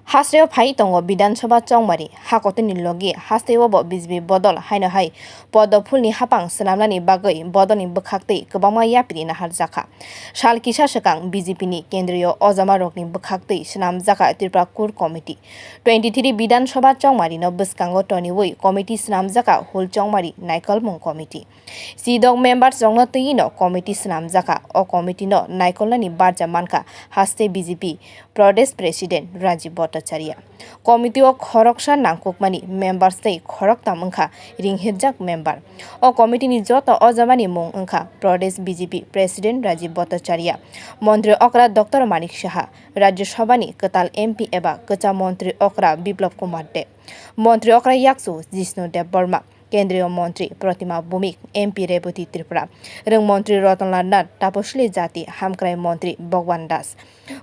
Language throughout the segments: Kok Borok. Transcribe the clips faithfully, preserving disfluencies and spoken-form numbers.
Hasteo phai tongo Bidhan Sabha chongmari, hakotorni logi hasteo bo B J P bodol haino hai podophulni hapang swnamnani bagwi bodolni bwkhaktwi kwbangma yapri naharjakha. Sal kisa swkang B J P ni kendriyo ojamarokni bwkhaktwi swnamjakha Tripura Core Committee. Twenty three Bidhan Sabha chongmarino bwskango toniwi committee swnamjakha Hul Chongmari Naikolmung Committee. Sidok members rokno twiwi no committee swnamjakha. O committee no naikolnani barja mankha haste B J P Pradesh President Rajiv Bhattacharya. Committee o khoroksa nangkukmani members tei khoroktam wngkha ringhirjak member. O committee ni joto ojamani mung wngkha Pradesh B J P President Rajiv Bhattacharya, Montri okra Doctor Manik Saha, Rajya Sabha ni kwtal M P eba kwcham Montri okra Biplab Kumar Deb, Montri okra yakchu Jishnu Debbarma, Kendriyo Montri Protima Bhumik, M P Rebati Tripura, Rwng Montri Ratan Lal Nath, Tapasuli Jati Hamkrai Montri Bhagwan Das,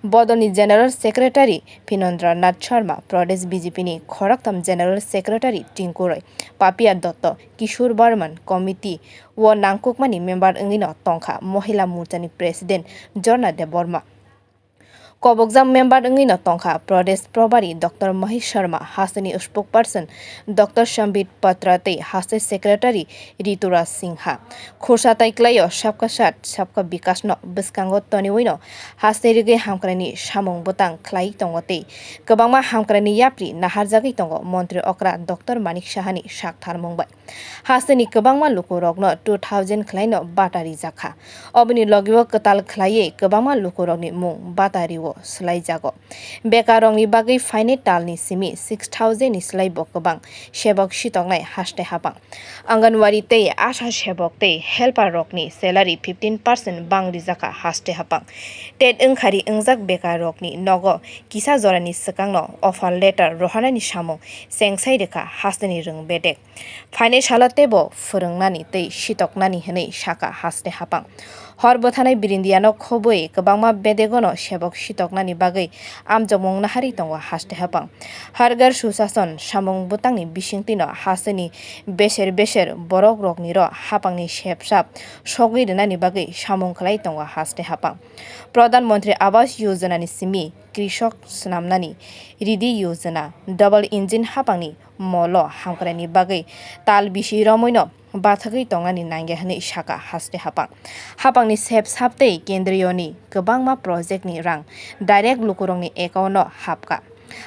Bodolni General Secretary Phinondranath Sharma, Pradesh B J P ni khoroktham General Secretary Tinku Roy, Papia Dotto, Kishore Barman, committee o nangkukmani member wngwino tongkha Mohila Morchani President Jorna Debbarma. Kobokjak member wngwino tongkha Pradesh Probari Doctor Mahesh Sharma, hasteni spokesperson Doctor Sambit Patra tei haste secretary Rituraj Singha. Khursa tai klaio Sabka Saath, Sabka Vikas no bwskango toniwino haste rigwi hamkraini samung bwtang khlai tongo tei kwbangma hamkraini yapri naharjagwi tongo Montri okra Doctor Manik Sahani saktharmung bai. Hasteni kwbangma lukurokno two thousand khwlaino bata rijakha. Oboni logio kwtal khwlaiwi kwbangma lukurokni mung bata rio swlaijago. Bekarrokni bagwi phainai talni simi six thousand ni swlaibo kwbang sebok sitoknai haste hapang. Anganwadi tei asha sebok tei helper rokni salary fifteen percent bang rijakha haste hapang. Tet wngkhari wngjak bekarrokni nogo kisa jorani swkangno offer letter rohornani samung chengsai rwkha hasteni rwng bedek. Phainai salo teibo phwrwngnani tei sitoknani hwnwi sakha haste hapang. Hor bwthanai Birindiano khobwi kwbangma bedegono sebok sitoknani bagwi amjokmung naharwi tongo haste hapang. Har Ghar Sushashan samung bwtangni bisingtwino hasteni beser beser borokrokniro hapangni sepsap sogwi rwnani bagwi samung khlai tongo haste hapang. Pradhan Mantri Awas Yojana ni simi Krishak swnamnani Riddhi Yojana, double engine hapangni molo hamkraini bagwi tal bisi romwino bathagwi tongnani nangya hwnwi sakha haste hapang. Hapangni sep sap tei kendriyoni kwbangma project ni rang direct lukurokni account o hapkha.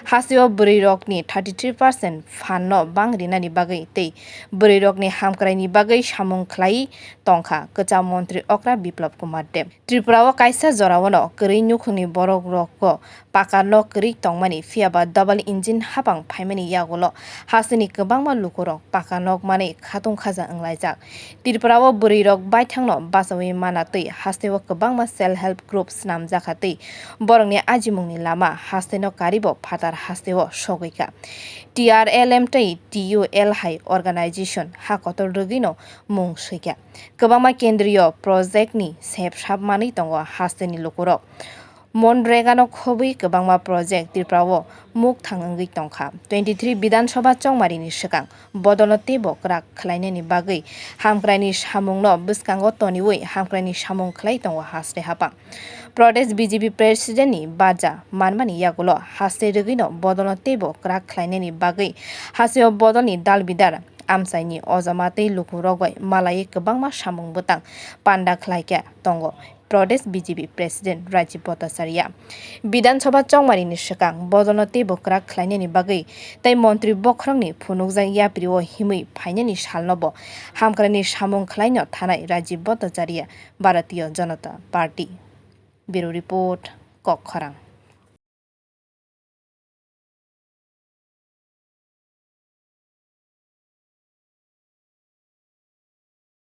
Hasteo bwrwirokni thirty three percent phan no bang rinani bagwi tei bwrwirokni hamkraini bagwi samung khlai tongkha kwcham montri okra Biplab Kumar Deb. Tripura o kaisa jorao no kwrwi nukhungni borok rokbo paka nok kwrwi tongmani, phiya ba double engine hapang phaimani yagulo hasteni kwbangma lukurok paka nok manwi khatung khaja wnglaijak. Tripura o bwrwi rok baithang no bachaui mana twi hasteo kwbangma self help group swnamjakha twi borokni ajimungni lama hasteno karibo phatar hasteo sogwikha. T R L M tei T U L hai organization ha kotor rwgwino mung swikha. Kwbangma kendriyo project ni sep sap manwi tongo hasteni lukurok. Monrega no khobwi kwbangma project Tripura o mukthang wngwi tongkha. Twenty three Bidhan Sabha chongmari ni swkang bodolno teibo kwrak khlainani bagwi hamkraini samung no bwskango toniwi hamkraini samung khlai tongo haste hapang. Pradesh B J P President ni baja manmani yagulo haste rwgwino bodolno teibo kwrak khlainani bagwi hasteo bodolni dal bidal amchaini ojama tei lukurok bai malaiwi kwbangma samung bwtang panda khlaikha tongo Pradesh B J P President Rajiv Bhattacharya. Bidhan Sabha chongmari ni swkang bodolno teibo kwrak khlainani bagwi tei montri bokhorokni phunukjak yapri o himwi phainani salno bo hamkraini samung khlaino thanai Rajiv Bhattacharya, Bharatiya Janata Party. Bureau Report, Kokkhorang.